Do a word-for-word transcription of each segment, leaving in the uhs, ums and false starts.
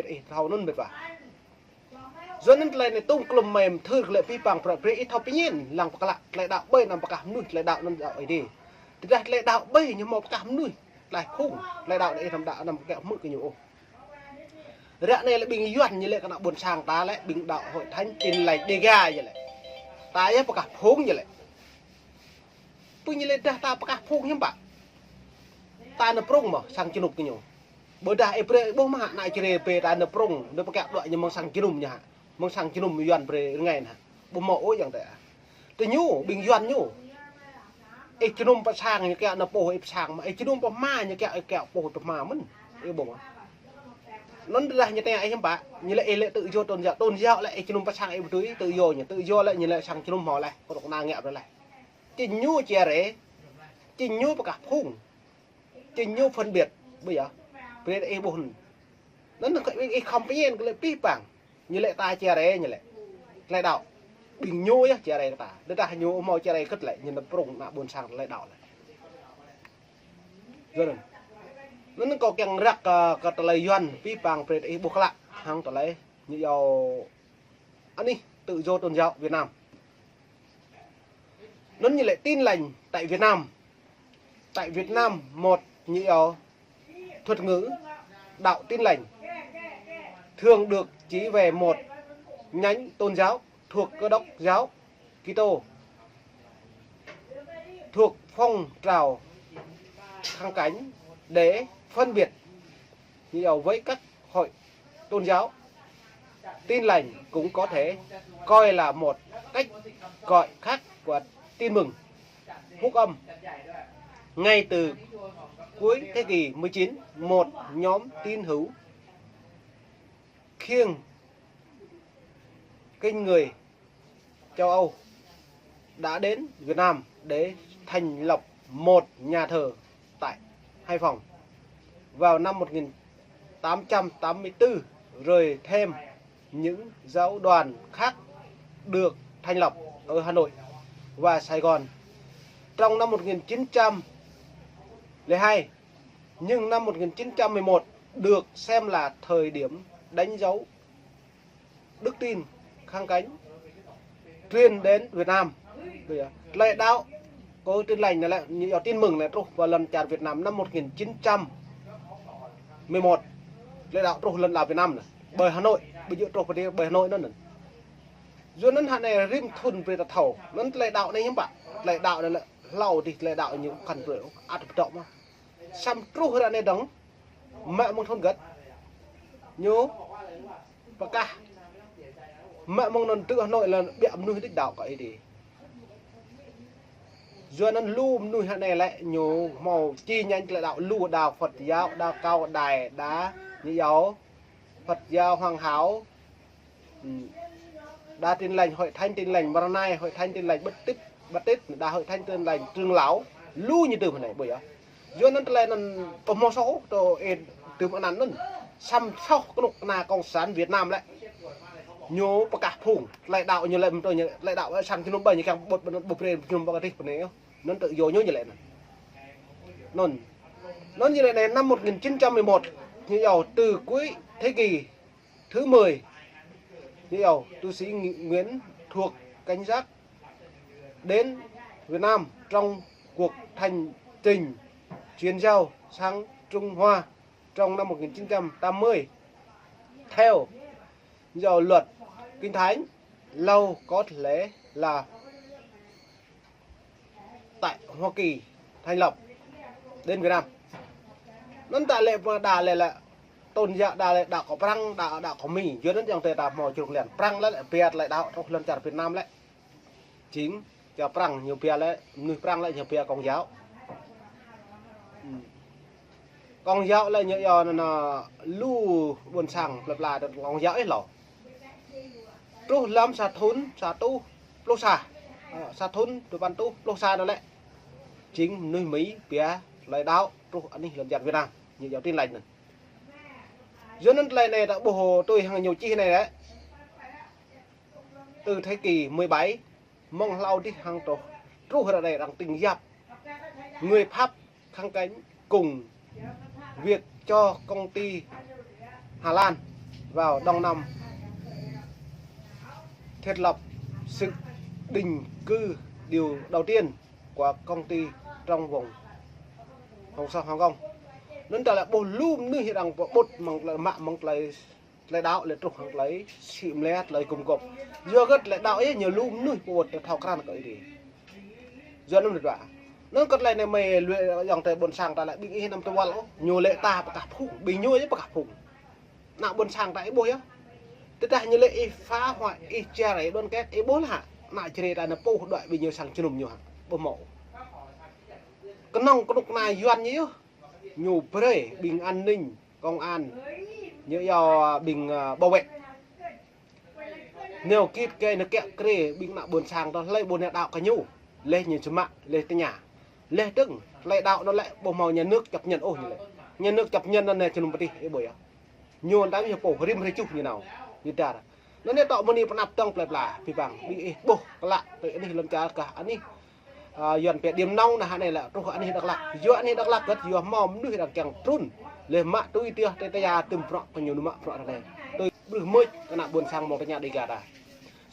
ih thâo anŭn mĕt wa. Yua anŭn tơlơi anai tŭm klum mơ̆ng thơ kơ lĕ pih pang prăk brơi ih thâo pơñen lăng pơklă tơlơi đaŏ ƀơi anăm pơkah mơnuih tơlơi đaŏ anŭn đaŏ Ơi Adai. Tơdah tơlơi đaŏ ƀơi ñu hmâo pơkah mơnuih, tơlơi phung, tơlơi đaŏ anai ih anăm đaŏ anăm kiăng hmư̆ kơ ñu ôh. Ră anai lĕ ƀing Yuan ñu lĕ kơ ană ƀôn sang ta lĕ ƀing đaŏ Hội Thánh Tin Lành Đêga ñu lĕ. Ta yơh pơkah phung ñu lĕ. Pơ ñu lĕ dah ta pơkah phung hiư̆m pă. Ta nao prŏng mơ̆ sang jơnum kơ ñu. Ƀôdah ih brơi ƀuh mơ̆ hă ană Jrai brơi ta nao prŏng, nao pơkiaŏ đuaĭ ñu mơ̆ng sang jơnum ñu hă. Mơ̆ng sang jơnum Yuan brơi rơngai hă. Ƀu hmâo ôh yang tĕ. Tơ ñu, ƀing Yuan ñu. Ih jơnum pơ sang ñu kiaŏ nao pô ih pơ sang mơ̆n. Ih jơnum pơ hma ñu kiaŏ ih kiaŏ pô pơ hma mơ̆n. Ih ƀuh mơ̆. Anŭn tơdah ñu tơña ih hiư̆m pă, ñu lĕ ih lĕ tự do tôn giáo, tôn giáo lĕ ih jơnum pơ sang ih ƀu dưi tự do ñu, tự do lĕ ñu lĕ sang jơnum hmâo leh, kơ rŏk na ngă brơi leh. Čĭ ñu chia rẽ, čĭ ñu pơkah phung, čĭ ñu phân biệt, ƀu yơh, brơi ih ƀuh anŭn. Anŭn kơ ih khŏm pơñen kơ lĕ pih pang, ñu lĕ ta chia rẽ ñu lĕ. Tơlơi đaŏ, ƀing ñu yơh chia rẽ kơ ta, tơdah ñu hmâo chia rẽ kơt lĕ, ñu nao prŏng ană ƀôn sang tơlơi đaŏ lĕ. Yua anŭn. Anŭn kâo kiăng răk kơ, kơ tơlơi Yuan pih pang brơi ih ƀuh klă hăng tơlơi ñu yua anih tự do tôn giáo Việt Nam. Anŭn ñu lĕ Tin Lành tại Việt Nam. Tại Việt Nam một ñu yua thuật ngữ đạo Tin Lành thường được chỉ về một nhánh tôn giáo thuộc Cơ Đốc giáo Kitô, thuộc phong trào kháng cánh để phân biệt, như vậy, với các hội tôn giáo. Tin Lành cũng có thể coi là một cách gọi khác của Tin Mừng Phúc Âm. Ngay từ cuối thế kỷ mười chín, một nhóm tín hữu khiêng Kinh Người châu Âu đã đến Việt Nam để thành lập một nhà thờ tại Hải Phòng. Vào năm một nghìn tám trăm tám mươi tư, rồi thêm những giáo đoàn khác được thành lập ở Hà Nội và Sài Gòn. Trong năm một nghìn chín trăm lẻ hai, nhưng năm một nghìn chín trăm mười một được xem là thời điểm đánh dấu đức tin kháng cánh truyền đến Việt Nam. Bây giờ, tơlơi đaŏ, kơ Tin Lành anai lĕ, ñu yua Tin Mừng anai truh pơ lŏn čar Việt Nam năm một nghìn chín trăm mười một. Tơlơi đaŏ truh lŏn Lào Việt Nam anai. Ƀơi Hà Nội, ƀu djơ̆ truh pơ đê, ƀơi Hà Nội anŭn. Yua anŭn hă anai rĭm thŭn brơi ta thâo. Anŭn tơlơi đaŏ anai hiư̆m pă. Tơlơi đaŏ anai lĕ hlâo dih tơlơi đaŏ ñu kăn brơi ôh, ăt pơdŏ mơ̆n. Samơ̆ truh ră anai dơ̆ng, mă mơ̆ng thŭn hơget. Ñu pơkah. Mă mơ̆ng anŭn truh Hà Nội lĕ ƀiă mơnuih đĭ đaŏ kơ Ơi Adai. Yua anŭn lu mơnuih ră anai lĕ ñu hmâo chi nhánh tơlơi đaŏ lu, đa Phật giáo, đa Cao Đài, đa ñu yua Phật giáo Hòa Hảo, đa Tin Lành, Hội Thánh Tin Lành Mrơnai, Hội Thánh Tin Lành Baptist, Baptist, đa Hội Thánh Tin Lành Trưởng Lão, lu ñu tơm anai ƀu yơh. Yua anŭn tơlơi anŭn ƀu hmâo soh ôh tơ ih tơm anăn anŭn. Samơ̆ soh kơnuk kơna Cộng sản Việt Nam lĕ. Ñu pơkah phung, tơlơi đaŏ ñu lĕ mơ̆ tơ ñu, tơlơi đaŏ sang jơnum ƀơi ñu kiăng ƀuh, ƀuh brơi jơnum ƀơi kơdih pơ anai ôh. Anŭn tự do ñu ñu lĕ anŭn. Anŭn. Anŭn ñu lĕ anai năm một nghìn chín trăm mười một, ñu yua từ cuối thế kỷ thứ mười, ñu yua tu sĩ Ngi-, Nguyễn thuộc Cảnh Giác đến Việt Nam trong cuộc hành trình chuyển giao sang Trung Hoa trong năm một nghìn chín trăm tám mươi. Theo giáo luật Kinh Thánh, lâu có thể là tại Hoa Kỳ thành lập đến Việt Nam. Anŭn ta lĕ pơ đa lĕ lĕ tôn giáo đa lĕ đaŏ kơ Prăng, đa đaŏ kơ Mi. Yua anŭn yang tơ ta hmâo čruk lian Prăng lĕ lĕ pia tơlơi đaŏ truh lŏn čar Việt Nam lĕ. Chính čar Prăng ñu pia lĕ, mơnuih Prăng lĕ ñu pia Công giáo. Công giáo lĕ ñu yua anŭn lu ƀôn sang plơi pla Công giáo ih hlâo. Truh lăm sa thŭn sa rơtuh pluh sa, ơ, sa thŭn dua păn rơtuh pluh sa anŭn lĕ. Chính mơnuih Mi pia tơlơi đaŏ truh anih lŏn čar Việt Nam, ñu yua Tin Lành anŭn. Yua anŭn tơlơi anai ta ƀuh tui hăng ñu čih anai lĕ. Từ thế kỷ mười bảy, mơ̆ng hlâo dih hăng truh, truh ră anai arăng tinh giáp. Người Pháp kháng cánh cùng việc cho công ty Hà Lan vào Đông Nam, thiết lập sự định cư điều đầu tiên của công ty trong vùng Hồng Sa Hồng Kông. Anŭn ta lĕ ƀuh lu mơnuih arăng pơƀut mơ̆ng tơlơi mă mơ̆ng tơlơi, tơlơi đaŏ lĕ truh hăng tơlơi sĭ mlĕ tơlơi gum gôp. Yua hơget tơlơi đaŏ yơh ñu lu mơnuih pơƀut tơ thâo krăn kơ ih. Yua anŭn mơ̆n ƀă. Anŭn kơ tơlơi anai mơi lue yŏng tơ ƀôn sang ta lĕ ƀing ih anăm tơwăl ôh, ñu lĕ ta pơkah phung, ƀing ñu yơh pơkah phung. Ană ƀôn sang ta ih ƀuh yơh. Tơdah ñu lĕ ih phá hoại, ih chia rẽ đoàn kết, ih ƀuh lah hă. Ană Jrai ta anai puh đuaĭ ƀing ñu sang jơnum ñu hă. Ƀuh mơ̆. Kơnơ̆ng kơnuk kơna Yuan ñu yơh. Ñu brơi ƀing an ninh, công an, ñu yua ƀing, ơ, bảo vệ. Nao git gai nao kiă kriê ƀing ană ƀôn sang ta hlơi ƀu nao đaŏ kơ ñu. Leh ñu čơmă, leh tơña. Leh dơ̆ng, tơlơi đaŏ anŭn lĕ ƀu hmâo nhà nước chấp nhận ôh ñu lĕ. Nhà nước chấp nhận anŭn neh jơnum pơtih, ih ƀuh yơh. Ñu ta yơh pô rĭm hrơi čuh ñu nao. Ñu dar. Anŭn neh tŏ mơni pơanăp tơ̆ng plơi pla, pih pang. Ƀing ih ƀuh klă, tơ anih lŏn čar kah anih. Ơ, Yuan pĕ điểm nóng anai hă anai lĕ truh anih Dak Lak. Yua anih Dak Lak hơget, yua hmâo mơnuih arăng kiăng trŭn. Leh mă tui tiah tê tê ya tơm prŏ kơ ñu mă prŏ anai. Tui brưh mơ̆ kơ ană ƀôn sang mơ̆ng tơña Dega ta.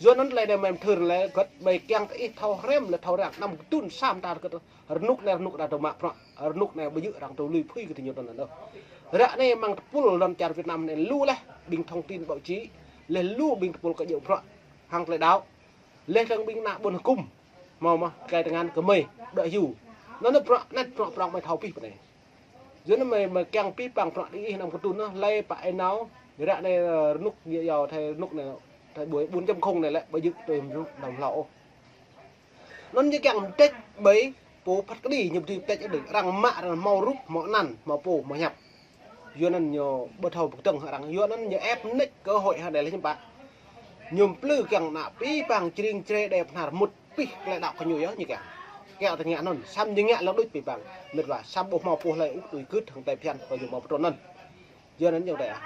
Yua anŭn tơlơi anai mơi mơthưr lĕ hơget ƀơi kiăng tơ ih thâo hrăm lĕ thâo răng anăm kơtŭn sam ta hơget rơnŭk anai rơnŭk arăng tơ mă prŏ. Rơnŭk anai ƀu djơ̆ arăng tơ lui phui kơ tơ ñu tơnăn ôh. Ră anai mơ̆ng tơpul lŏn čar Việt Nam anai lu leh ƀing thông tin báo chí. Leh lu ƀing tơpul kơ djơ̆ prŏ hăng tơlơi đaŏ. Leh dơ̆ng ƀing ană ƀôn hơkŭm. Hmâo mơ̆, tơkai tơngan kơ mơi, đuaĭ hyu. Anŭn neh prŏ, anet prŏ prŏng mơi thâo pih pơ anai. Yua anŭn mơi, mơi kiăng pih pang prŏ ƀing ih anăm kơtŭn ôh, hlơi pă ih nao, ră anai, ơ, rơnŭk ñu yua thai rơnŭk anai, thai ƀuôn, ƀuôn čăm khŏng anai lĕ, ƀu djơ̆ tui hơnŭk anăm hlâo ôh. Anŭn ñu kiăng mơdrĕč ƀơi pô phat kơđi ñu ƀu dưi mơdrĕč ôh, arăng mă arăng hmâo rup, hmâo anăn, hmâo pô, hmâo hiăp. Yua anŭn ñu ƀu thâo pơkơdơ̆ng hăng arăng, yua anŭn ñu ĕp mơneč cơ hội hăng đe leh ñu pă. Ñu plư kiăng ană pih pang Jrai Jrai Đê Bahnar mŭt pih tơlơi đaŏ kơ ñu yơh ñu kiăng. Kiăng tơ ngă anŭn, samơ̆ ñu ngă lăng đôč pih pang. Mĕt wa, samơ̆ ƀu hmâo pô hlơi ôh tui gưt hăng tơlơi phiăn kơ ñu hmâo pơtrŭn anŭn. Yua anŭn yơh tơlơi ah.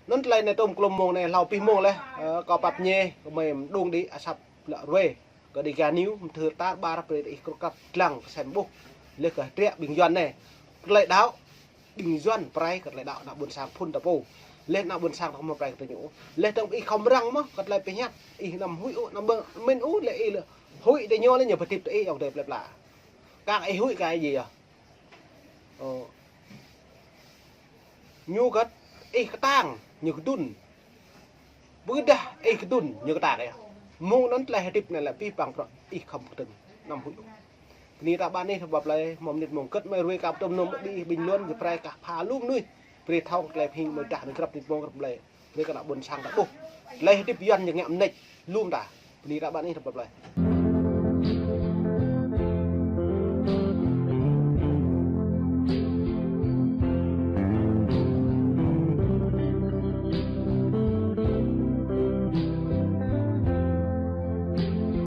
Anŭn tơlơi anai tơm klŏm mông anai hlâo pih mông leh, ơ, kâo pap ñe, kơ mơi mơđung đĭ asăp lă ruai. Kơ Dega News, mơthưr tar ƀar brơi tơ ih krŭ krăp dlăng kơ sem ƀuh. Leh kơ hơdră ƀing Yuan anai. Tơlơi đaŏ, ƀing Yuan pơrai kơ tơlơi đaŏ ană ƀôn sang phŭn ta pô. Leh ană ƀôn sang ta hmâo pơrai kơ tơ ñu. Leh dơ̆ng ih khŏm răng mơ̆, kơ tơlơi pơhiăp, ih anăm huĭ ôh, anăm ƀơ̆ng, mĭn ôh, leh ih lĕ huĭ tơ ñu leh ñu pơtip tơ ih yŏng tơ plơi pla. Kang ih huĭ kơ ih yơh. Ơ. Ñu hơget, ih kơtang, ñu kơdŭn. Ƀơdah ih kơdŭn, ñu kơtang yơh. Mơ̆ng anŭn tơlơi hơdip anai lĕ pih pang prŏ, ih khŏm kơdŭn. Anăm huĭ ôh. Bơni ta ƀă anih ta ƀuh plơi, hmâo mơnit mông hơget mơi ruai kơ tơm nôm ƀing ih ƀing Yuan, ñu pơrai kah pha lu mơnuih. Brơi thâo tơlơi pơhing mơi dah anai grăp mơnit mông grăp plơi. Brơi kơ ană ƀôn sang ta ƀuh. Tơlơi hơdip Yuan ñu ngă mơneč, lŏm ta. Bơni ta ƀă anih ta ƀuh plơi.